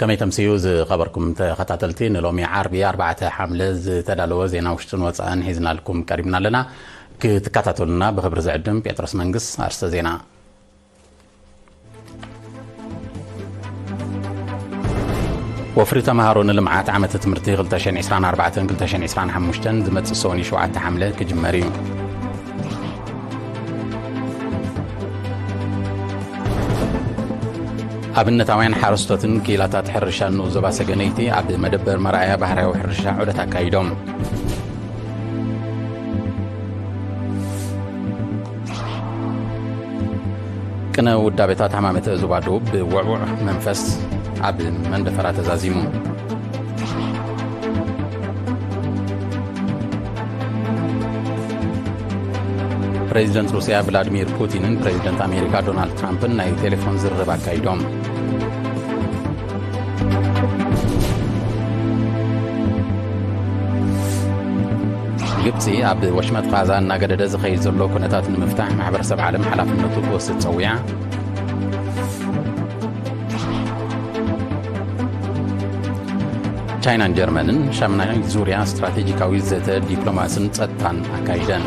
ከመይ ተምስዩ ዝኸበርኩም ተኸታተልቲ፣ ንሎሚ ዓርቢ ኣርባዕተ ሓምለ ዝተዳለወ ዜና ውሽጥን ወፃእን ሒዝናልኩም ቀሪብና ኣለና። ክትከታተሉና ብኽብሪ ዝዕድም ጴጥሮስ መንግስ። ኣርስተ ዜና። ወፍሪ ተምሃሮ ንልምዓት ዓመተ ትምህርቲ ክልተ ሽሕን ዕስራን ኣርባዕተን ክልተ ሽሕን ዕስራን ሓሙሽተን ዝመጽእ ሰኑይ ሸውዓተ ሓምለ ክጅመር እዩ። ኣብነታውያን ሓረስቶትን ክኢላታት ሕርሻን ንኡስ ዞባ ሰገነይቲ ኣብ መደበር መርኣያ ባህርያዊ ሕርሻ ዑደት ኣካይዶም። ቅነ ውዳቤታት ሃማመተ ዞባ ደቡብ ብውዕዉዕ መንፈስ ኣብ መንደፈራ ተዛዚሙ። ፕሬዚደንት ሩስያ ቭላድሚር ፑቲንን ፕሬዚደንት ኣሜሪካ ዶናልድ ትራምፕን ናይ ቴሌፎን ዝርርብ ኣካይዶም። ግብጺ ኣብ ወሽመጥ ቓዛ እናገደደ ዝኸይድ ዘሎ ኩነታት ንምፍታሕ ማሕበረሰብ ዓለም ሓላፍነቱ ክወስድ ጸዊዓ። ቻይናን ጀርመንን ሻምናይ ዙርያ ስትራቴጂካዊ ዘተ ዲፕሎማስን ጸጥታን ኣካይደን።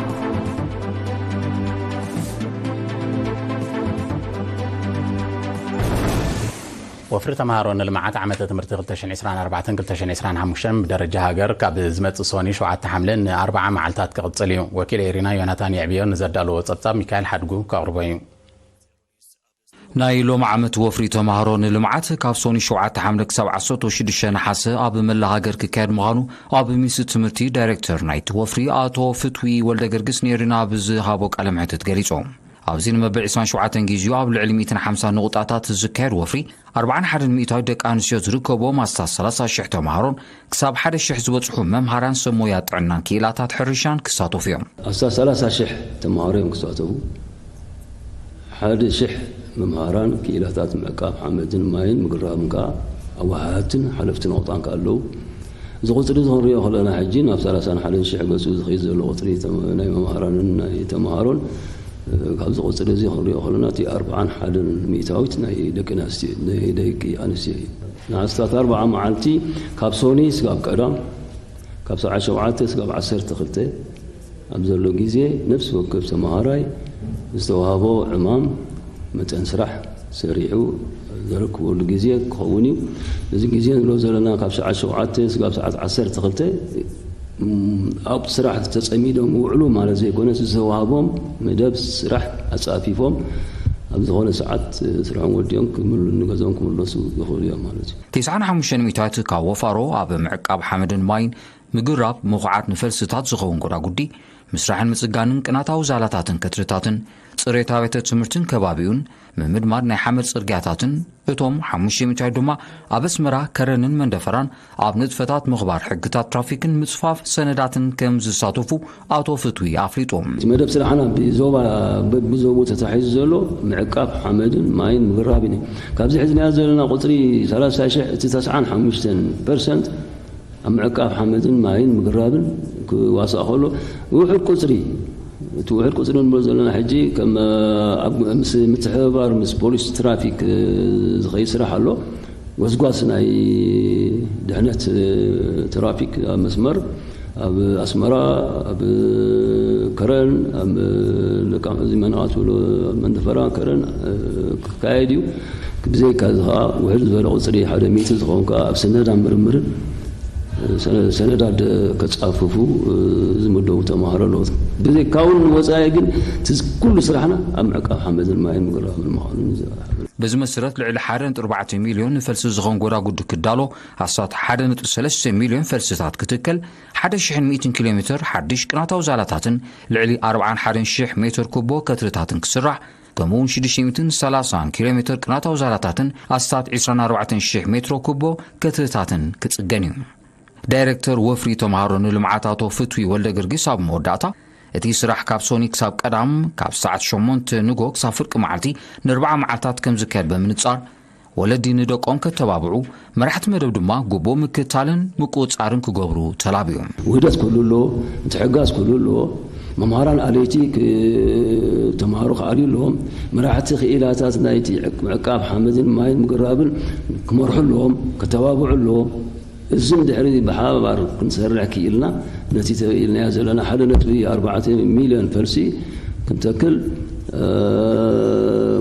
ወፍሪ ተምሃሮ ንልምዓት ዓመተ ትምህርቲ ክልተ ሽሕን ዕስራን ኣርባዕተን ክልተ ሽሕን ዕስራን ሓሙሽተን ብደረጃ ሃገር ካብ ዝመጽእ ሰኑይ ሸውዓተ ሓምለ ንኣርብዓ መዓልታት ክቕጽል እዩ። ወኪል ኤሪና ዮናታን የዕብዮ ንዘዳለዎ ጸብጻብ ሚካኤል ሓድጉ ከቕርቦ እዩ። ናይ ሎሚ ዓመት ወፍሪ ተምሃሮ ንልምዓት ካብ ሰኑይ ሸውዓተ ሓምለ ክሳብ ዓሰርተ ሽዱሽተ ነሓሰ ኣብ መላእ ሃገር ክካየድ ምዃኑ ኣብ ሚኒስትሪ ትምህርቲ ዳይሬክተር ናይቲ ወፍሪ ኣቶ ፍትዊ ወልደ ገርግስ ንኤሪና ብዝሃቦ ቃለ መሕትት ገሊጹ። ኣብዚ ንመበል ዕስራን ሸውዓተን ግዜኡ ኣብ ልዕሊ ሚእትን ሓምሳን ንቑጣታት ዝካየድ ወፍሪ፣ ኣርባዓን ሓደን ሚእታዊት ደቂ ኣንስትዮ ዝርከብዎም ኣስታት ሰላሳ ሽሕ ተምሃሮን ክሳብ ሓደ ሽሕ ዝበጽሑ መምሃራን ሰብ ሞያ ጥዕናን ክኢላታት ሕርሻን ክሳተፉ እዮም። ኣስታት ሰላሳ ሽሕ ተምሃሮ እዮም ክሳተፉ። ሓደ ሽሕ መምሃራን ክኢላታት ምዕቃብ ሓመድን ማይን ምግራብን ከኣ ኣወሃሃድትን ሓለፍቲ ነቑጣን ከኣ ኣለዉ። እዚ ቁጽሪ እዚ ክንሪኦ ከለና ሕጂ ናብ ሰላሳን ሓደን ሽሕ ገጹ ዝኸይድ ዘሎ ቁጽሪ ተም-፣ ናይ መምሃራንን ናይ ተምሃሮን፣ እ፣ ካብዚ ቁጽሪ እዚ ክንሪኦ ከለና እቲ ኣርብዓን ሓደን ሚእታዊት ናይ ደቂ ኣንስትዮ፣ ናይ ደቂ ኣንስትዮ እዩ። ንኣስታት ኣርብዓ መዓልቲ ካብ ሶኒ ስጋብ ቀዳም ካብ ሰዓት ሸውዓተ ስጋብ ዓሰርተ ክልተ ኣብ ዘሎ ግዜ ነፍሲ ወከፍ ተመሃራይ ዝተዋህቦ ዕማም መጠን ስራሕ ሰሪሑ ዘረክበሉ ግዜ ክኸውን እዩ። እዚ ግዜ ንብሎ ዘለና ካብ ሰዓት ሸውዓተ ስጋብ ሰዓት ዓሰርተ ክልተ፣ እም፣ ኣብ ስራሕ ተጸሚዶም ይውዕሉ ማለት ዘይኮነስ ዝተዋህቦም መደብ ስራሕ ኣጻፊፎም ኣብ ዝኾነ ሰዓት ስርሖም ወዲኦም ክምሉ-፣ ንገዝኦም ክምለሱ ይኽእሉ እዮም ማለት እዩ። ተስዓን ሓሙሽተን ሚእታዊት ካብ ወፋሮ ኣብ ምዕቃብ ሓመድን ማይን፣ ምግራብ ምኹዓት ንፈልስታት ዝኸውን ጎዳጉዲ፣ ምስራሕን ምጽጋንን ቅናታዊ ዛላታትን ከትርታትን፣ ጽሬት ኣብያተ ትምህርትን ከባቢኡን፣ ምምድማድ ናይ ሓመድ ጽርግያታትን፣ እቶም ሓሙሽተ ሚእታዊት ድማ ኣብ ኣስመራ ከረንን መንደፈራን ኣብ ንጥፈታት ምኽባር ሕግታት ትራፊክን ምጽፋፍ ሰነዳትን ከም ዝሳተፉ ኣቶ ፍትዊ ኣፍሊጡ። እቲ መደብ ስራሕና ብዞባ፣ በብዞቡ ተታሒዙ ዘሎ ምዕቃብ ሓመድን ማይን ምግራብን እዩ። ካብዚ ሒዝናዮ ዘለና ቁጽሪ ሰላሳ ሽሕ፣ እቲ ተስዓን ሓሙሽተን ፐርሰንት ኣብ ምዕቃብ ሓመድን ማይን ምግራብን ክዋሳእ ከሎ፣ ውሑድ ቁጽሪ፣ እቲ ውሑድ ቁጽሪ ንብሎ ዘለና ሕጂ ከም፣ ኣብ፣ ምስ ምትሕብባር ምስ ፖሊስ ትራፊክ ዝኸይድ ስራሕ ኣሎ። ጎስጓስ ናይ ድሕነት ትራፊክ ኣብ መስመር፣ ኣብ ኣስመራ፣ ኣብ ከረን፣ ኣብ ደቂ፣ እዚ መናቓት ብሎ፣ ኣብ መንደፈራ፣ ከረን፣ ክካየድ እዩ። ብዘይካ እዚ ኸዓ ውሕድ ዝበለ ቁጽሪ ሓደ ሚእቲ ዝኸውን ከኣ ኣብ ሰነዳን ምርምርን ሰነ-፣ ሰነዳት ከጻፍፉ ዝምደቡ ተማሃሮ ኣለዉ። ብዘይካውን ወጻኢ ግን እቲ ኩሉ ስራሕና ኣብ ምዕቃብ ሓመድን ማይን ምግራምን ምዃኑ ንዘ-፣ በዚ መሰረት ልዕሊ ሓደ ነጥቢ ኣርባዕተ ሚልዮን ንፈልሲ ዝኾን ጎዳጉዲ ክዳሎ፣ ኣስታት ሓደ ነጥቢ ሰለስተ ሚልዮን ፈልስታት ክትከል፣ ሓደ ሽሕን ሚእትን ኪሎ ሜትር ሓድሽ ቅናታዊ ዛላታትን ልዕሊ ኣርባዓን ሓደን ሽሕ ሜትር ኩቦ ከትርታትን ክስራሕ፣ ከምኡውን ሽዱሽተ ሚእትን ሰላሳን ኪሎ ሜትር ቅናታዊ ዛላታትን ኣስታት ዕስራን ኣርባዕተን ሽሕ ሜትሮ ኩቦ ከትርታትን ክጽገን እዩ። ዳይሬክተር ወፍሪ ተምሃሮ ንልምዓት ኣቶ ፍትዊ ወልደ ጊዮርጊስ ኣብ መወዳእታ፣ እቲ ስራሕ ካብ ሶኒ ክሳብ ቀዳም ካብ ሰዓት ሸሞንተ ንጎ ክሳብ ፍርቂ መዓልቲ ንኣርብዓ መዓልታት ከም ዝካየድ ብምንጻር፣ ወለዲ ንደቆም ከተባብዑ፣ መራሕቲ መደብ ድማ ግቡእ ምክትታልን ምቁጽጻርን ክገብሩ ተላብዩ። ውህደት ክህሉ ኣለዎ። ምትሕግጋዝ ክህሉ ኣለዎ። መምሃራን ኣለይቲ ክ-፣ ተምሃሮ ክኣልዩ ኣለዎም። መራሕቲ ክኢላታት ናይቲ ዕቅ-፣ ምዕቃብ ሓመድን ማይን ምግራብን ክመርሑ ኣለዎም፣ ከተባብዑ ኣለዎም። እዝን ድሕሪ ብሓባር ክንሰርሕ ክኢልና፣ ነቲ ተበኢልናዮ ዘለና ሓደ ነጥቢ ኣርባዕተ ሚልዮን ፈልሲ ክንተክል፣ እ፣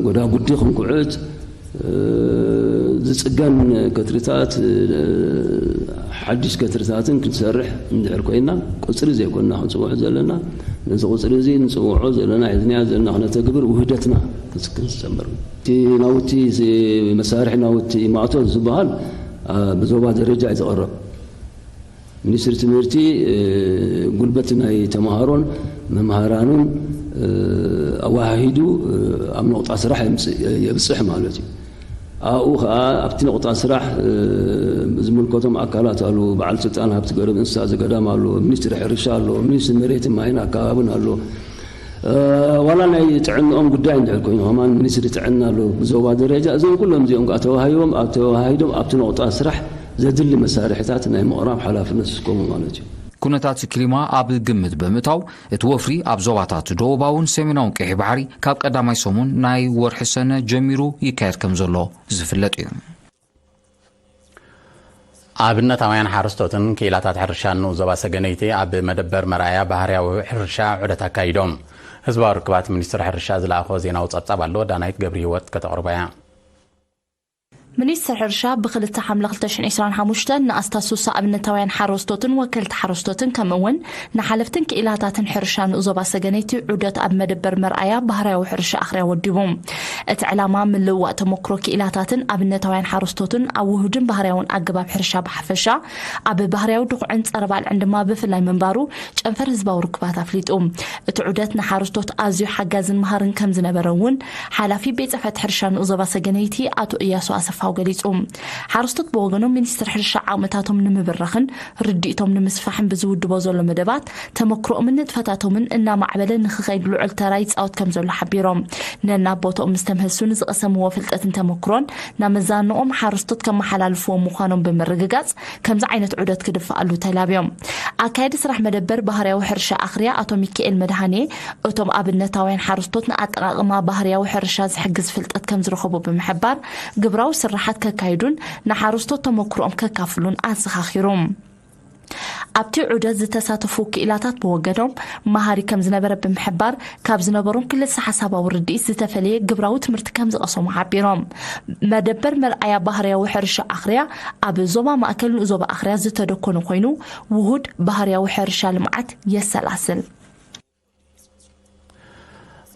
ጎዳጉዲ ክንኩዕት፣ እ፣ ዝጽገን ከትርታት፣ እ፣ ሓድሽ ከትርታትን ክንሰርሕ እንድሕር ኮይና፣ ቁጽሪ ዘይኮንና ክንጽውዖ ዘለና፣ ነዚ ቁጽሪ እዚ ንጽውዖ ዘለና፣ ሒዝናዮ ዘለና ክነተግብር ውህደትና ክስ-፣ ክንሰምር። እቲ ናውቲ፣ እዚ መሳርሒ ናውቲ ማእቶት ዝበሃል፣ እ፣ ብዞባ ደረጃ እዩ ዝቐርብ። ሚኒስትሪ ትምህርቲ፣ እ፣ ጉልበት ናይ ተምሃሮን መምሃራኑን፣ እ፣ ኣወሃሂዱ፣ እ፣ ኣብ ነቑጣ ስራሕ የምጽእ-፣ የብጽሕ ማለት እዩ። ኣብኡ ኸኣ ኣብቲ ነቑጣ ስራሕ፣ እ፣ ዝምልከቶም ኣካላት ኣለዉ፣ በዓል ስልጣን ሃብቲ ገረብ እንስሳ ዘገዳም ኣሎ፣ ሚኒስትሪ ሕርሻ ኣሎ፣ ሚኒስትሪ መሬትን ማይን ኣከባብን ኣሎ። እ፣ ዋላ ናይ ጥዕንኦም ጉዳይ እንድሕር ኮይኑ ከማን ሚኒስትሪ ጥዕና ኣሎ ብዞባ ደረጃ። እዞም ኩሎም እዚኦም ከኣ ተወሃሂቦም፣ ኣብ ተወሃሂዶም ኣብቲ ነቑጣ ስራሕ ዘድሊ መሳርሒታት ናይ ምቕራብ ሓላፍነት ዝስከሙ ማለት እዩ። ኩነታት ክሊማ ኣብ ግምት ብምእታው፣ እቲ ወፍሪ ኣብ ዞባታት ደቡባውን ሰሜናውን ቀይሕ ባሕሪ ካብ ቀዳማይ ሰሙን ናይ ወርሒ ሰነ ጀሚሩ ይካየድ ከም ዘሎ ዝፍለጥ እዩ። ኣብነታውያን ሓረስቶትን ክኢላታት ሕርሻን ንኡስ ዞባ ሰገነይቲ ኣብ መደበር መርኣያ ባህርያዊ ሕርሻ ዑደት ኣካይዶም። ህዝባዊ ርክባት ሚኒስትሪ ሕርሻ ዝለኣኾ ዜናዊ ጸብጻብ ኣሎ፣ ዳናይት ገብረ ህይወት ከተቕርቦ እያ። ሚኒስትር ሕርሻ ብክልተ ሓምለ ክልተ ሽሕን ዕስራን ሓሙሽተን ንኣስታት ሱሳ ኣብነታውያን ሓረስቶትን ወከልቲ ሓረስቶትን ከምኡ እውን ንሓለፍትን ክኢላታትን ሕርሻ ንኡስ ዞባ ሰገነይቲ ዑደት ኣብ መደበር መርኣያ ባህርያዊ ሕርሻ ኣኽርያ ወዲቡ። እቲ ዕላማ ምልውዋጥ ተመክሮ ክኢላታትን ኣብነታውያን ሓረስቶትን ኣብ ውሁድን ባህርያውን ኣገባብ ሕርሻ ብሓፈሻ፣ ኣብ ባህርያዊ ድኹዕን ጸረ ባልዕን ድማ ብፍላይ ምንባሩ ጨንፈር ህዝባዊ ርክባት ኣፍሊጡ። እቲ ዑደት ንሓረስቶት ኣዝዩ ሓጋዝን መሃርን ከም ዝነበረ እውን ሓላፊ ቤት ጽሕፈት ሕርሻ ንኡስ ዞባ ሰገነይቲ ኣቶ እያሱ ኣሰፋው ገሊጹ። ሓረስቶት ብወገኖም ሚኒስትር ሕርሻ ዓቕምታቶም ንምብራኽን ርድኢቶም ንምስፋሕን ብዝውድቦ ዘሎ መደባት ተመክሮኦምን ንጥፈታቶምን እናማዕበለ ንኽኸይድ ልዑል ተራ ይጻወት ከም ዘሎ ሓቢሮም። ነናብ ቦታኦም ምስ ተመልሱ ንዝቐሰምዎ ፍልጠትን ተመክሮን ናብ መዛንኦም ሓረስቶት ከመሓላልፍዎ ምዃኖም ብምርግጋጽ፣ ከምዚ ዓይነት ዑደት ክድፍኣሉ ተላብዮም። ኣካያዲ ስራሕ መደበር ባህርያዊ ሕርሻ ኣኽርያ ኣቶ ሚካኤል መድሃኔ፣ እቶም ኣብነታውያን ሓረስቶት ንኣጠቓቕማ ባህርያዊ ሕርሻ ዝሕግዝ ፍልጠት ከም ዝረኸቡ ብምሕባር፣ ግብራዊ ስራሓት ከካይዱን ንሓረስቶት ተመክሮኦም ከካፍሉን ኣዘኻኺሩ። ኣብቲ ዑደት ዝተሳተፉ ክኢላታት ብወገኖም፣ መሃሪ ከም ዝነበረ ብምሕባር፣ ካብ ዝነበሮም ክልሰ ሓሳባዊ ርድኢት ዝተፈለየ ግብራዊ ትምህርቲ ከም ዝቐሰሙ ሓቢሮም። መደበር መርኣያ ባህርያዊ ሕርሻ ኣኽርያ ኣብ ዞባ ማእከል ንኡስ ዞባ ኣኽርያ ዝተደኮነ ኮይኑ፣ ውሁድ ባህርያዊ ሕርሻ ልምዓት የሰላስል።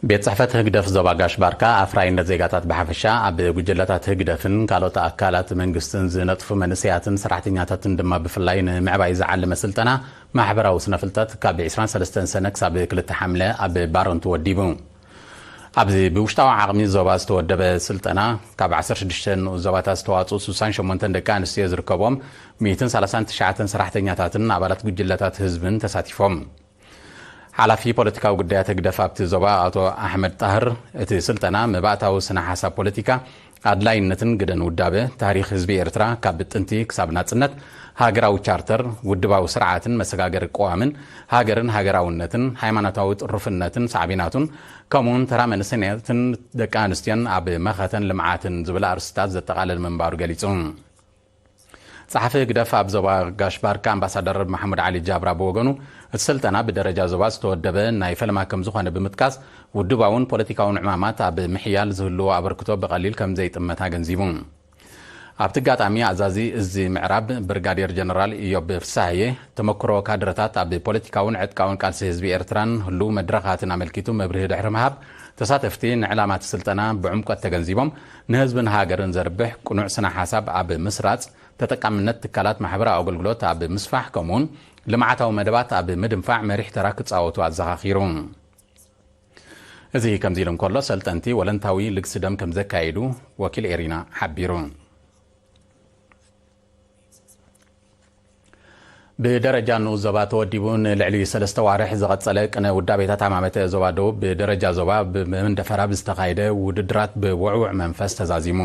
ቤት ጽሕፈት ህግደፍ ዞባ ጋሽ ባርካ ኣፍራይነት ዜጋታት ብሓፈሻ፣ ኣብ ጉጅለታት ህግደፍን ካልኦት ኣካላት መንግስትን ዝነጥፉ መንእሰያትን ሰራሕተኛታትን ድማ ብፍላይ ንምዕባይ ዝዓለመ ስልጠና ማሕበራዊ ስነ ፍልጠት ካብ ዕስራን ሰለስተን ሰነ ክሳብ ክልተ ሓምለ ኣብ ባረንቱ ወዲቡ። ኣብዚ ብውሽጣዊ ዓቕሚ ዞባ ዝተወደበ ስልጠና፣ ካብ ዓሰርተ ሽዱሽተ ንኡስ ዞባታት ዝተዋጽኡ ስሳን ሸሞንተን ደቂ ኣንስትዮ ዝርከብዎም ሚእትን ሰላሳን ትሽዓተን ሰራሕተኛታትን ኣባላት ጉጅለታት ህዝብን ተሳቲፎም። ሓላፊ ፖለቲካዊ ጉዳያት ህግደፍ ኣብቲ ዞባ ኣቶ ኣሕመድ ጣህር፣ እቲ ስልጠና መባእታዊ ስነ ሓሳብ ፖለቲካ፣ ኣድላይነትን ግደን ውዳበ፣ ታሪኽ ህዝቢ ኤርትራ ካብ ጥንቲ ክሳብ ናጽነት፣ ሃገራዊ ቻርተር፣ ውድባዊ ስርዓትን መሰጋገሪ ቅዋምን፣ ሃገርን ሃገራውነትን፣ ሃይማኖታዊ ጥሩፍነትን ሳዕቤናቱን፣ ከምኡውን ተራ መንእሰያትን ደቂ ኣንስትዮን ኣብ መኸተን ልምዓትን ዝብል ኣርእስታት ዘጠቓለለ ምንባሩ ገሊጹ። ጸሓፊ ህግደፍ ኣብ ዞባ ጋሽ ባርካ ኣምባሳደር ማሕሙድ ዓሊ ጃብራ ብወገኑ፣ እቲ ስልጠና ብደረጃ ዞባ ዝተወደበ ናይ ፈለማ ከም ዝኾነ ብምጥቃስ፣ ውድባውን ፖለቲካውን ዕማማት ኣብ ምሕያል ዝህልዎ ኣበርክቶ ብቐሊል ከም ዘይጥመት ኣገንዚቡ። ኣብቲ ኣጋጣሚ ኣዛዚ እዚ ምዕራብ ብርጋዴር ጀነራል ኢዮብ ፍሳሃየ፣ ተመክሮ ካድረታት ኣብ ፖለቲካውን ዕጥቃውን ቃልሲ ህዝቢ ኤርትራን ህሉው መድረኻትን ኣመልኪቱ መብርሂ ድሕሪ ምሃብ፣ ተሳተፍቲ ንዕላማ እቲ ስልጠና ብዕምቆት ተገንዚቦም፣ ንህዝብን ሃገርን ዘርብሕ ቅኑዕ ስነ ሓሳብ ኣብ ምስራጽ፣ ተጠቃምነት ትካላት ማሕበራዊ ኣገልግሎት ኣብ ምስፋሕ፣ ከምኡውን ልምዓታዊ መደባት ኣብ ምድንፋዕ መሪሕ ተራ ክጻወቱ ኣዘኻኺሩ። እዚ ከምዚ ኢሉ እንከሎ፣ ሰልጠንቲ ወለንታዊ ልግሲ ደም ከም ዘካየዱ ወኪል ኤሪና ሓቢሩ። ብደረጃ ንኡስ ዞባ ተወዲቡ ንልዕሊ ሰለስተ ዋርሕ ዝቐጸለ ቅነ ውዳቤታት ሃማመተ ዞባ ደቡብ ብደረጃ ዞባ ብመንደፈራ ብዝተኻየደ ውድድራት ብውዕዉዕ መንፈስ ተዛዚሙ።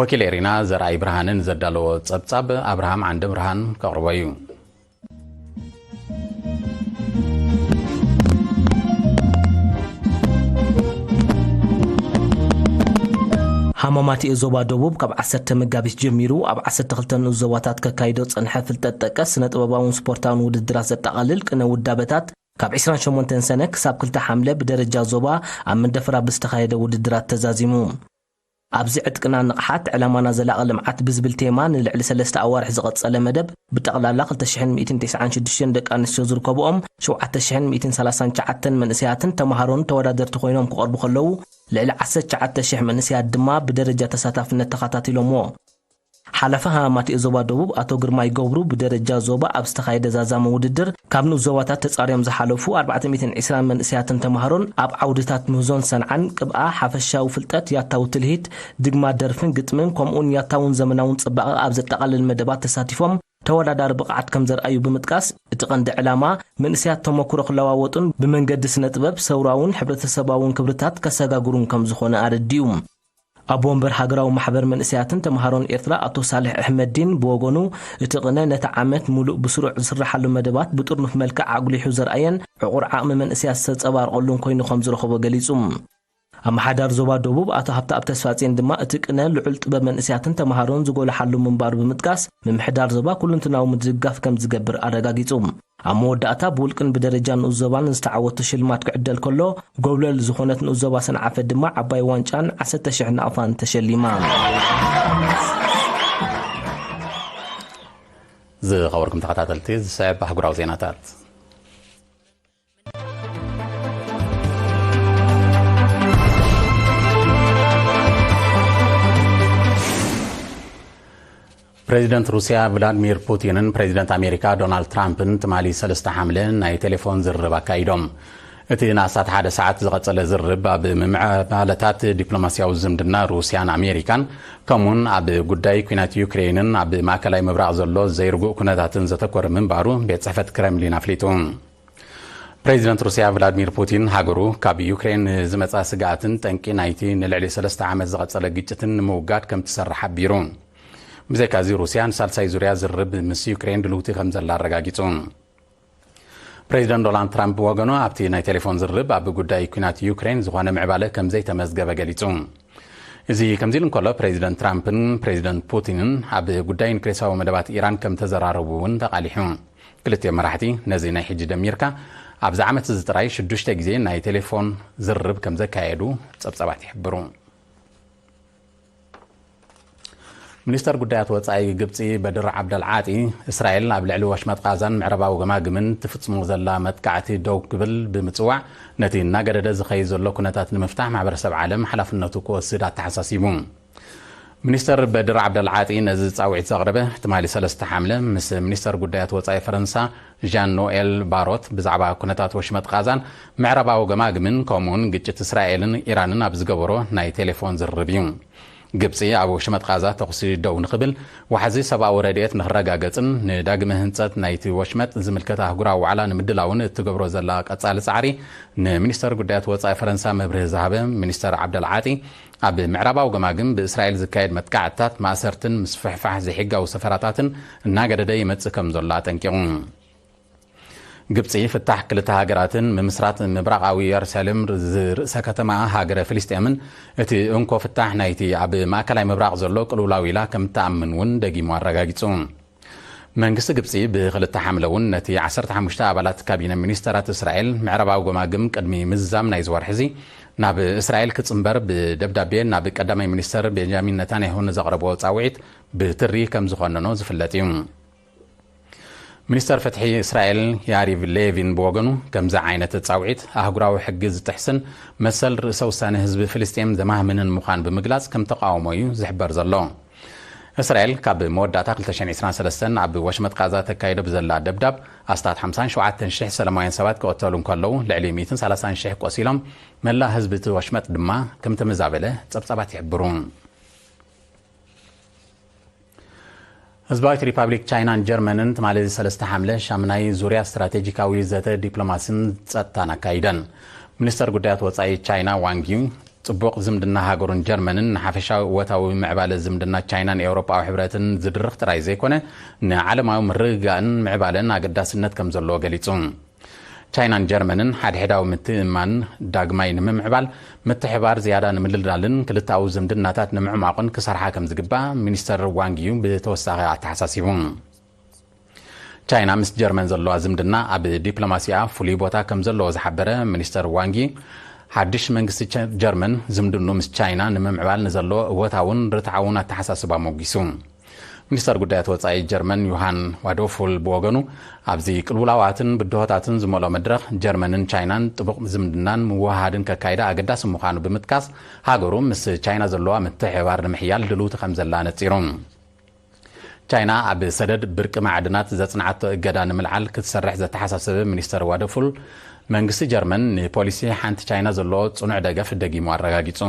ወኪል ኤሪና ዘርኣይ ብርሃነ ንዘዳለዎ ጸብጻብ፣ ኣብርሃም ዓንደ ብርሃን ከቕርቦ እዩ። እማማት ዞባ ደቡብ ካብ ዓሰርተ መጋቢት ጀሚሩ ኣብ ዓሰርተ ክልተ ንኡስ ዞባታት ከካይዶ ጸንሐ ፍልጠት ጠቀስ ስነ ጥበባውን ስፖርታውን ውድድራት ዘጠቓልል ቅነ ውዳበታት ካብ ዕስራን ሸሞንተን ሰነ ክሳብ ክልተ ሓምለ ብደረጃ ዞባ ኣብ መንደፈራ ብዝተኻየደ ውድድራት ተዛዚሙ። ኣብዚ ዕጥቅና ንቕሓት ዕላማና ዘላቒ ልምዓት ብዝብል ቴማ ንልዕሊ ሰለስተ ኣዋርሕ ዝቐጸለ መደብ ብጠቕላላ ክልተ ሽሕን ሚእትን ተስዓን ሽዱሽተን ደቂ ኣንስትዮ ዝርከብኦም ሸውዓተ ሽሕን ሚእትን ሰላሳን ትሽዓተን መንእሰያትን ተምሃሮን ተወዳደርቲ ኮይኖም ክቐርቡ ከለዉ፣ ልዕሊ ዓሰርተ ትሽዓተ ሽሕ መንእሰያት ድማ ብደረጃ ተሳታፍነት ተኸታቲሎምዎ። ሓላፊ ሃማማት ዞባ ደቡብ ኣቶ ግርማይ ገብሩ ብደረጃ ዞባ ኣብ ዝተኻየደ ዛዛሚ ውድድር ካብ ንኡስ ዞባታት ተጻርዮም ዝሓለፉ ኣርባዕተ ሚእትን ዕስራን መንእሰያትን ተምሃሮን ኣብ ዓውድታት ምህዞን ሰንዓን ቅብኣ ሓፈሻዊ ፍልጠት፣ ያታዊ ትልሂት፣ ድግማ ደርፍን ግጥምን ከምኡውን ያታውን ዘመናውን ጽባቐ ኣብ ዘጠቓልል መደባት ተሳቲፎም ተወዳዳሪ ብቕዓት ከም ዘርኣዩ ብምጥቃስ፣ እቲ ቀንዲ ዕላማ መንእሰያት ተመኩሮ ክለዋወጡን ብመንገዲ ስነ ጥበብ ሰውራውን ሕብረተሰባውን ክብርታት ከሰጋግሩን ከም ዝኾነ ኣረዲኡ። ኣቦ ወንበር ሃገራዊ ማሕበር መንእሰያትን ተምሃሮን ኤርትራ ኣቶ ሳልሕ ኣሕመዲን ብወገኑ፣ እቲ ቅነ ነቲ ዓመት ሙሉእ ብስሩዕ ዝስረሓሉ መደባት ብጥርኑፍ መልክዕ ኣጉሊሑ ዘርኣየን ዕቑር ዓቕሚ መንእሰያት ዝተጸባርቐሉን ኮይኑ ከም ዝረኸቦ ገሊጹ። ኣመሓዳሪ ዞባ ደቡብ ኣቶ ሃብተኣብ ተስፋጽዮን ድማ እቲ ቅነ ልዑል ጥበብ መንእሰያትን ተምሃሮን ዝጎልሓሉ ምንባሩ ብምጥቃስ፣ ምምሕዳር ዞባ ኩሉንትናዊ ምድግጋፍ ከም ዝገብር ኣረጋጊጹ። ኣብ መወዳእታ ብውልቅን ብደረጃ ንኡስ ዞባን ዝተዓወቱ ሽልማት ክዕደል ከሎ፣ ጎብለል ዝኾነት ንኡስ ዞባ ሰንዓፈ ድማ ዓባይ ዋንጫን ዓሰርተ ሽሕ ናቕፋን ተሸሊማ። ዝኸበርኩም ተኸታተልቲ፣ ዝስዕብ ኣህጉራዊ ዜናታት። ፕሬዚደንት ሩስያ ቭላድሚር ፑቲንን ፕሬዚደንት ኣሜሪካ ዶናልድ ትራምፕን ትማሊ ሰለስተ ሓምለ ናይ ቴሌፎን ዝርርብ ኣካይዶም። እቲ ንኣስታት ሓደ ሰዓት ዝቐጸለ ዝርርብ፣ ኣብ ምምዕባለታት ዲፕሎማስያዊ ዝምድና ሩስያን ኣሜሪካን፣ ከምኡውን ኣብ ጉዳይ ኲናት ዩክሬንን ኣብ ማእከላይ ምብራቕ ዘሎ ዘይርጉእ ኩነታትን ዘተኮረ ምንባሩ ቤት ጽሕፈት ክረምሊን ኣፍሊጡ። ፕሬዚደንት ሩስያ ቭላድሚር ፑቲን፣ ሃገሩ ካብ ዩክሬን ንዝመጻ ስግኣትን ጠንቂ ናይቲ ንልዕሊ ሰለስተ ዓመት ዝቐጸለ ግጭትን ንምውጋድ ከም ትሰርሕ ሓቢሩ። ብዘይካዚ፣ ሩስያ ንሳልሳይ ዙርያ ዝርርብ ምስ ዩክሬን ድልውቲ ከም ዘላ ኣረጋጊጹ። ፕሬዚደንት ዶናልድ ትራምፕ ብወገኑ፣ ኣብቲ ናይ ቴሌፎን ዝርርብ ኣብ ጉዳይ ኲናት ዩክሬን ዝኾነ ምዕባለ ከም ዘይተመዝገበ ገሊጹ። እዚ ከምዚ ኢሉ እንከሎ፣ ፕሬዚደንት ትራምፕን ፕሬዚደንት ፑቲንን ኣብ ጉዳይ ኒክሌሳዊ መደባት ኢራን ከም ተዘራረቡ እውን ተቓሊሑ። ክልቲኦም መራሕቲ፣ ነዚ ናይ ሕጂ ደሚርካ፣ ኣብዚ ዓመት እዚ ጥራይ ሽዱሽተ ግዜ ናይ ቴሌፎን ዝርርብ ከም ዘካየዱ ጸብጻባት ይሕብሩ። ሚኒስተር ጉዳያት ወጻኢ ግብጺ በድር ዓብደል ዓጢ፣ እስራኤል ኣብ ልዕሊ ወሽመጥ ቃዛን ምዕራባዊ ገማግምን ትፍጽሞ ዘላ መጥቃዕቲ ደው ክብል ብምጽዋዕ፣ ነቲ እናገደደ ዝኸይድ ዘሎ ኩነታት ንምፍታሕ ማሕበረሰብ ዓለም ሓላፍነቱ ክወስድ ኣተሓሳሲቡ። ሚኒስተር በድር ዓብደል ዓጢ ነዚ ጻውዒት ዘቕረበ ትማሊ ሰለስተ ሓምለ ምስ ሚኒስተር ጉዳያት ወጻኢ ፈረንሳ ዣን ኖኤል ባሮት ብዛዕባ ኩነታት ወሽመጥ ቃዛን ምዕራባዊ ገማግምን ከምኡውን ግጭት እስራኤልን ኢራንን ኣብ ዝገበሮ ናይ ቴሌፎን ዝርርብ እዩ። ግብጺ ኣብ ወሽመጥ ቃዛ ተኹሲ ደው ንኽብል፣ ዋሕዚ ሰብኣዊ ረድኤት ንኽረጋገጽን ንዳግመ ህንጸት ናይቲ ወሽመጥ ዝምልከት ኣህጉራዊ ዋዕላ ንምድላውን እትገብሮ ዘላ ቀጻሊ ጻዕሪ፣ ንሚኒስተር ጉዳያት ወጻኢ ፈረንሳ መብርሂ ዝሃበ ሚኒስተር ዓብደል ዓጢ፣ ኣብ ምዕራባዊ ገማግም ብእስራኤል ዝካየድ መጥቃዕትታት፣ ማእሰርትን ምስፍሕፋሕ ዘይሕጋዊ ሰፈራታትን እናገደደ ይመጽእ ከም ዘሎ ኣጠንቂቑ። ግብጺ ፍታሕ ክልተ ሃገራትን ምምስራት ምብራቓዊ የሩሳሌም ዝ-፣ ርእሰ ከተማ ሃገረ ፍልስጤምን እቲ እንኮ ፍታሕ ናይቲ ኣብ ማእከላይ ምብራቕ ዘሎ ቅልውላው ኢላ ከም እትኣምን እውን ደጊሙ ኣረጋጊጹ። መንግስቲ ግብጺ ብክልተ ሓምለ እውን ነቲ ዓሰርተ ሓሙሽተ ኣባላት ካቢነ ሚኒስተራት እስራኤል ምዕራባዊ ገማግም ቅድሚ ምዝዛም ናይዚ ወርሒ እዚ ናብ እስራኤል ክጽንበር ብደብዳቤ ናብ ቀዳማይ ሚኒስተር ቤንጃሚን ነታንያሁ ንዘቕረቦ ጻውዒት ብትሪ ከም ዝኾነኖ ዝፍለጥ እዩ። ሚኒስተር ፍትሒ እስራኤል ያሪቭ ሌቪን ብወገኑ፣ ከምዚ ዓይነት ጻውዒት ኣህጉራዊ ሕጊ ዝጥሕስን መሰል ርእሰ ውሳነ ህዝቢ ፍልስጤም ዘማህምንን ምዃን ብምግላጽ ከም ተቃውሞ እዩ ዝሕበር ዘሎ። እስራኤል ካብ መወዳእታ ክልተ ሽሕን ዕስራን ሰለስተን ኣብ ወሽመጥ ቃዛ ተካይዶ ብዘላ ደብዳብ ኣስታት ሓምሳን ሸውዓተን ሽሕ ሰላማውያን ሰባት ክቕተሉ እንከለዉ፣ ልዕሊ ሚእትን ሰላሳን ሽሕ ቆሲሎም፣ መላእ ህዝቢ እቲ ወሽመጥ ድማ ከም ተመዛበለ ጸብጻባት ይሕብሩ። ህዝባዊት ሪፓብሊክ ቻይናን ጀርመንን ትማሊ ሰለስተ ሓምለ ሻምናይ ዙርያ ስትራቴጂካዊ ዘተ ዲፕሎማሲን ጸጥታን ኣካይደን። ሚኒስተር ጉዳያት ወጻኢ ቻይና ዋንግ ዪ፣ ጽቡቕ ዝምድና ሃገሩን ጀርመንን ንሓፈሻዊ እወታዊ ምዕባለ ዝምድና ቻይናን ኤውሮጳዊ ሕብረትን ዝድርኽ ጥራይ ዘይኮነ፣ ንዓለማዊ ምርግጋእን ምዕባለን ኣገዳስነት ከም ዘለዎ ገሊጹ። ቻይናን ጀርመንን ሓድሕዳዊ ምትእምማን ዳግማይ ንምምዕባል፣ ምትሕባር ዝያዳ ንምድልዳልን ክልተኣዊ ዝምድናታት ንምዕማቑን ክሰርሓ ከም ዝግባእ ሚኒስተር ዋንግ ዩ ብተወሳኺ ኣተሓሳሲቡ። ቻይና ምስ ጀርመን ዘለዋ ዝምድና ኣብ ዲፕሎማሲኣ ፍሉይ ቦታ ከም ዘለዎ ዝሓበረ ሚኒስተር ዋንጊ፣ ሓድሽ መንግስቲ ቸ-፣ ጀርመን ዝምድኑ ምስ ቻይና ንምምዕባል ንዘለዎ እወታውን ርትዓውን ኣተሓሳስባ ሞጊሱ። ሚኒስተር ጉዳያት ወጻኢ ጀርመን ዮሃን ዋዶፉል ብወገኑ፣ ኣብዚ ቅልውላዋትን ብድሆታትን ዝመልኦ መድረኽ፣ ጀርመንን ቻይናን ጥቡቕ ዝምድናን ምውህሃድን ከካይዳ ኣገዳሲ ምዃኑ ብምጥቃስ፣ ሃገሩ ምስ ቻይና ዘለዋ ምትሕብባር ንምሕያል ድልውቲ ከም ዘላ ነጺሩ። ቻይና ኣብ ሰደድ ብርቂ ማዕድናት ዘጽንዓቶ እገዳ ንምልዓል ክትሰርሕ ዘተሓሳሰበ ሚኒስተር ዋደፉል፣ መንግስቲ ጀርመን ንፖሊሲ ሓንቲ ቻይና ዘለዎ ጽኑዕ ደገፍ ደጊሙ ኣረጋጊጹ።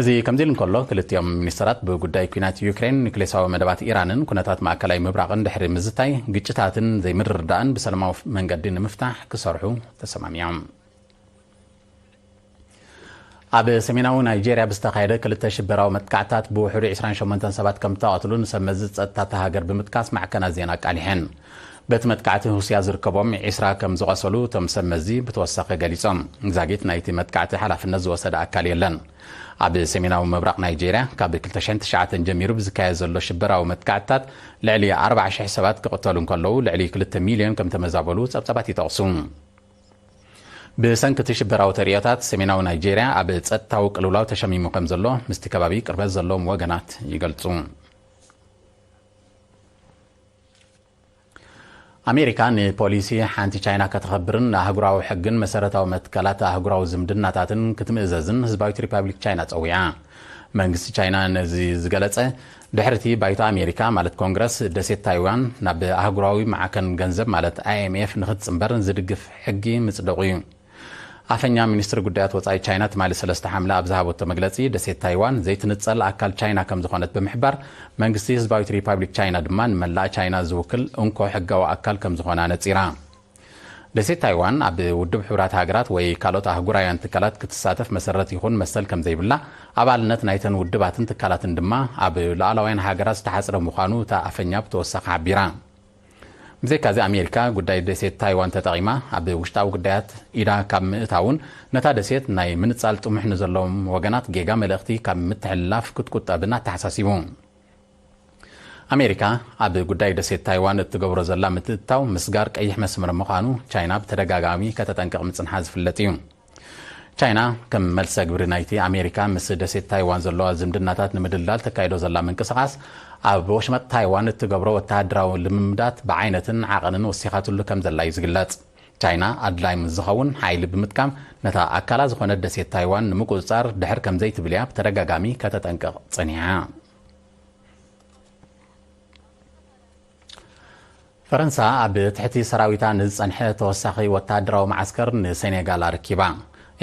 እዚ ከምዚ ኢሉ እንከሎ፣ ክልቲኦም ሚኒስተራት ብጉዳይ ኲናት ዩክሬን፣ ኒውክሌሳዊ መደባት ኢራንን ኩነታት ማእከላይ ምብራቕን ድሕሪ ምዝታይ፣ ግጭታትን ዘይምርድዳእን ብሰላማዊ መንገዲ ንምፍታሕ ክሰርሑ ተሰማሚዖም። ኣብ ሰሜናዊ ናይጄርያ ብዝተኻየደ ክልተ ሽበራዊ መጥቃዕታት ብውሕዱ ዕስራን ሸሞንተን ሰባት ከም እተቐትሉ ንሰብ መዚ ጸጥታ እታ ሃገር ብምጥቃስ ማዕከናት ዜና ኣቃሊሐን። በቲ መጥቃዕቲ ሩስያ ዝርከቦም ዕስራ ከም ዝቖሰሉ እቶም ሰብ መዚ ብተወሳኺ ገሊጾም። ዛጊት ናይቲ መጥቃዕቲ ሓላፍነት ዝወሰደ ኣካል የለን። ኣብ ሰሜናዊ ምብራቕ ናይጄርያ ካብ ክልተ ሽሕን ትሽዓተን ጀሚሩ ብዝካየድ ዘሎ ሽበራዊ መጥቃዕትታት ልዕሊ ኣርባዓ ሽሕ ሰባት ክቕተሉ እንከለዉ፣ ልዕሊ ክልተ ሚልዮን ከም ተመዛበሉ ጸብጻባት ይጠቕሱ። ብሰንኪ እቲ ሽበራዊ ተርእዮታት፣ ሰሜናዊ ናይጄርያ ኣብ ጸጥታዊ ቅልውላው ተሸሚሙ ከም ዘሎ ምስቲ ከባቢ ቅርበት ዘለዎም ወገናት ይገልጹ። ኣሜሪካ ንፖሊሲ ሓንቲ ቻይና ከተኸብርን ንኣህጉራዊ ሕግን መሰረታዊ መትከላት ኣህጉራዊ ዝምድናታትን ክትምእዘዝን ህዝባዊት ሪፓብሊክ ቻይና ጸዊዓ። መንግስቲ ቻይና ነዚ ዝገለጸ፣ ድሕሪ እቲ ባይቶ ኣሜሪካ፣ ማለት ኮንግረስ፣ ደሴት ታይዋን ናብ ኣህጉራዊ ማዕከን ገንዘብ፣ ማለት ኣይ ኤም ኤፍ፣ ንክትጽንበር ዝድግፍ ሕጊ ምጽደቑ እዩ። ኣፈኛ ሚኒስትሪ ጉዳያት ወጻኢ ቻይና ትማሊ ሰለስተ ሓምለ ኣብ ዝሃበቶ መግለጺ፣ ደሴት ታይዋን ዘይትንጸል ኣካል ቻይና ከም ዝኾነት ብምሕባር፣ መንግስቲ ህዝባዊት ሪፓብሊክ ቻይና ድማ ንመላእ ቻይና ዝውክል እንኮ ሕጋዊ ኣካል ከም ዝኾነ ኣነጺራ። ደሴት ታይዋን ኣብ ውድብ ሕቡራት ሃገራት ወይ ካልኦት ኣህጉራውያን ትካላት ክትሳተፍ መሰረት ይኹን መሰል ከም ዘይብላ፣ ኣባልነት ናይተን ውድባትን ትካላትን ድማ ኣብ ሉዓላውያን ሃገራት ዝተሓጽረ ምዃኑ እታ ኣፈኛ ብተወሳኺ ሓቢራ። ብዘይካዚ፣ ኣሜሪካ ጉዳይ ደሴት ታይዋን ተጠቒማ ኣብ ውሽጣዊ ጉዳያት ኢዳ ካብ ምእታውን፣ ነታ ደሴት ናይ ምንጻል ጥሙሕ ንዘለዎም ወገናት ጌጋ መልእኽቲ ካብ ምትሕልላፍ ክትቁጠብን ኣተሓሳሲቡ። ኣሜሪካ ኣብ ጉዳይ ደሴት ታይዋን እትገብሮ ዘላ ምትእትታው ምስጋር ቀይሕ መስመር ምዃኑ ቻይና ብተደጋጋሚ ከተጠንቅቕ ምጽንሓ ዝፍለጥ እዩ። ቻይና ከም መልሰ ግብሪ ናይቲ ኣሜሪካ ምስ ደሴት ታይዋን ዘለዋ ዝምድናታት ንምድልዳል ተካይዶ ዘላ ምንቅስቓስ፣ ኣብ ወሽመጥ ታይዋን እትገብሮ ወተሃደራዊ ልምምዳት ብዓይነትን ዓቐንን ወሲኻትሉ ከም ዘላ እዩ ዝግለጽ። ቻይና ኣድላይ ምስ ዝኸውን ሓይሊ ብምጥቃም ነታ ኣካላ ዝኾነት ደሴት ታይዋን ንምቁጽጻር ድሕር ከም ዘይትብል እያ ብተደጋጋሚ ከተጠንቅቕ ጸኒሓ። ፈረንሳ ኣብ ትሕቲ ሰራዊታ ንዝጸንሐ ተወሳኺ ወተሃደራዊ መዓስከር ንሴኔጋል ኣረኪባ።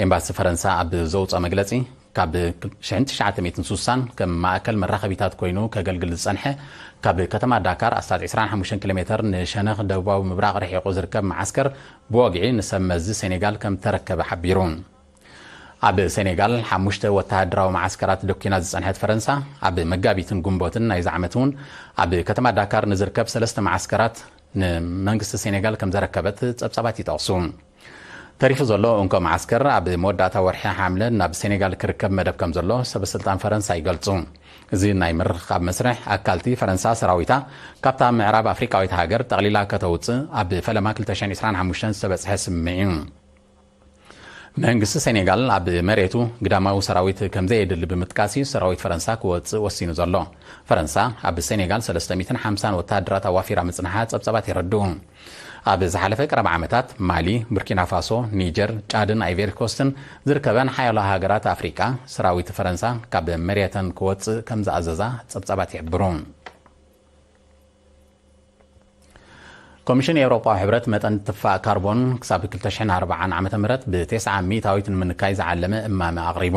ኤምባሲ ፈረንሳ ኣብ ዘውጽኦ መግለጺ፣ ካብ ሽሕን ትሽዓተ ሚእትን ሱሳን ከም ማእከል መራኸቢታት ኮይኑ ከገልግል ዝጸንሐ፣ ካብ ከተማ ዳካር ኣስታት ዕስራን ሓሙሽተን ኪሎ ሜተር ንሸነኽ ደቡባዊ ምብራቕ ርሒቑ ዝርከብ መዓስከር ብወግዒ ንሰብ መዚ ሴኔጋል ከም ተረከበ ሓቢሩ። ኣብ ሴኔጋል ሓሙሽተ ወተሃደራዊ መዓስከራት ደኲና ዝጸንሐት ፈረንሳ፣ ኣብ መጋቢትን ጉንቦትን ናይዚ ዓመት እውን ኣብ ከተማ ዳካር ንዝርከብ ሰለስተ መዓስከራት ንመንግስቲ ሴኔጋል ከም ዘረከበት ጸብጻባት ይጠቕሱ። ተሪፉ ዘሎ እንኮ መዓስከር ኣብ መወዳእታ ወርሒ ሓምለ ናብ ሴኔጋል ክርከብ መደብ ከም ዘሎ ሰበስልጣን ፈረንሳ ይገልጹ። እዚ ናይ ምርኽኻብ መስርሕ ኣካልቲ ፈረንሳ ሰራዊታ ካብታ ምዕራብ ኣፍሪቃዊት ሃገር ጠቕሊላ ከተውጽእ ኣብ ፈለማ ክልተ ሽሕን ዕስራን ሓሙሽተን ዝተበጽሐ ስምምዕ እዩ። መንግስቲ ሴኔጋል ኣብ መሬቱ ግዳማዊ ሰራዊት ከም ዘየድሊ ብምጥቃስ እዩ ሰራዊት ፈረንሳ ክወጽእ ወሲኑ ዘሎ። ፈረንሳ ኣብ ሴኔጋል ሰለስተ ሚእትን ሓምሳን ወተሃደራት ኣዋፊራ ምጽንሓ ጸብጻባት የረድኡ። ኣብ ዝሓለፈ ቀረባ ዓመታት ማሊ፣ ቡርኪና ፋሶ፣ ኒጀር፣ ጫድን ኣይቬሪ ኮስትን ዝርከበን ሓያሎ ሃገራት ኣፍሪቃ ሰራዊት ፈረንሳ ካብ መሬተን ክወጽእ ከም ዝኣዘዛ ጸብጻባት ይሕብሩ። ኮሚሽን ኤውሮጳዊ ሕብረት መጠን ትፋእ ካርቦን ክሳብ ክልተ ሽሕን ኣርባዓን ዓመተ ምህረት ብተስዓ ሚእታዊት ንምንካይ ዝዓለመ እማመ ኣቕሪቡ።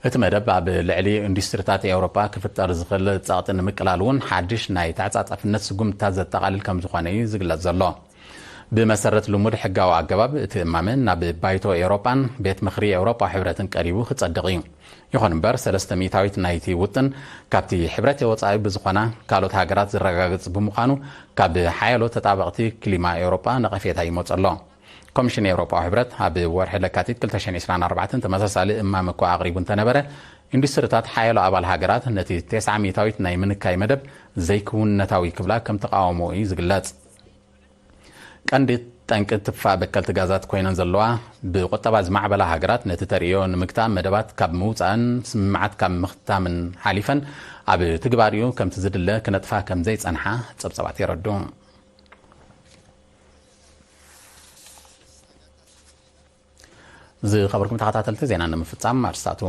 እቲ መደብ ኣብ ልዕሊ ኢንዱስትሪታት ኤውሮጳ ክፍጠር ዝኽእል ጸቕጢ ንምቅላል እውን ሓድሽ ናይ ተዓጻጻፍነት ስጉምትታት ዘጠቓልል ከም ዝኾነ እዩ ዝግለጽ ዘሎ። ብመሰረት ልሙድ ሕጋዊ ኣገባብ እቲ እማመ ናብ ባይቶ ኤውሮጳን ቤት ምኽሪ ኤውሮጳዊ ሕብረትን ቀሪቡ ክጸድቕ እዩ። ይኹን እምበር፣ ሰለስተ ሚእታዊት ናይቲ ውጥን ካብቲ ሕብረት ወጻኢ ብዝኾና ካልኦት ሃገራት ዝረጋገጽ ብምዃኑ፣ ካብ ሓያሎ ተጣበቕቲ ክሊማ ኤውሮጳ ነቐፌታ ይመጽ ኣሎ። ኮሚሽን ኤውሮጳዊ ሕብረት ኣብ ወርሒ ለካቲት ክልተ ሽሕን ዕስራን ኣርባዕተን ተመሳሳሊ እማመ እኳ ኣቕሪቡ እንተነበረ፣ ኢንዱስትሪታት ሓያሎ ኣባል ሃገራት ነቲ ተስዓ ሚእታዊት ናይ ምንካይ መደብ ዘይክውንነታዊ ክብላ ከም ተቃወሞ እዩ ዝግለጽ። ቀንዲ ጠንቂ ትፋ በከልቲ ጋዛት ኮይነን ዘለዋ ብቁጠባ ዝማዕበላ ሃገራት ነቲ ተርእዮ ንምግታእ መደባት ካብ ምውፃእን ስምምዓት ካብ ምኽታምን ሓሊፈን ኣብ ትግባሪኡ ከምቲ ዝድለ ክነጥፋ ከም ዘይጸንሓ ጸብጸባት የረዱ። ዝኸበርኩም ተኸታተልቲ ዜና ንምፍጻም ኣርስታቱ።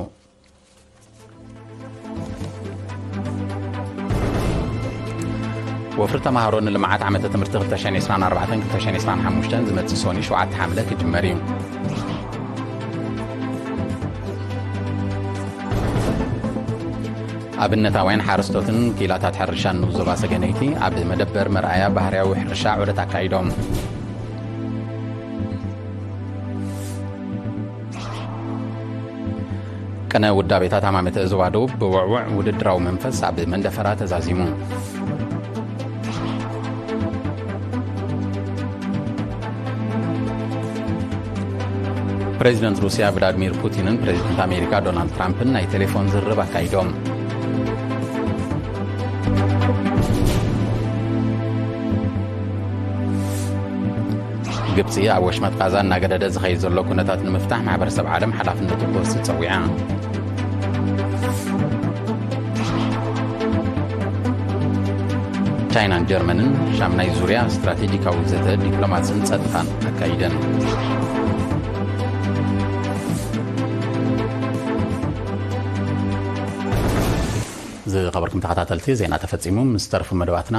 ወፍሪ ተማሃሮ ንልምዓት ዓመተ ትምህርቲ ክልተ ሽሕን ዕስራን ኣርባዕተን ክልተ ሽሕን ዕስራን ሓሙሽተን ዝመጽእ ሶኒ ሸውዓተ ሓምለ ክጅመር እዩ። ኣብነታውያን ሓረስቶትን ክኢላታት ሕርሻን ንኡስ ዞባ ሰገነይቲ ኣብ መደበር መርኣያ ባህርያዊ ሕርሻ ዑደት ኣካይዶም። ቅነ ውዳቤታት ሃማመተ ዞባ ደቡብ ብውዕውዕ ውድድራዊ መንፈስ ኣብ መንደፈራ ተዛዚሙ። ፕሬዚደንት ሩስያ ቭላድሚር ፑቲንን ፕሬዚደንት ኣሜሪካ ዶናልድ ትራምፕን ናይ ቴሌፎን ዝርርብ ኣካይዶም። ግብፂ ኣብ ወሽመጥ ቃዛ እናገደደ ዝኸይድ ዘሎ ኩነታት ንምፍታሕ ማሕበረሰብ ዓለም ሓላፍነቱ ክወስድ ፀዊዓ። ቻይናን ጀርመንን ሻምናይ ዙርያ ስትራቴጂካዊ ዘተ ዲፕሎማስን ጸጥታን ኣካይደን። ዝኸበርኩም ተኸታተልቲ፣ ዜና ተፈጺሙ። ምስ ተረፉ መደባትና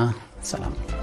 ሰላም።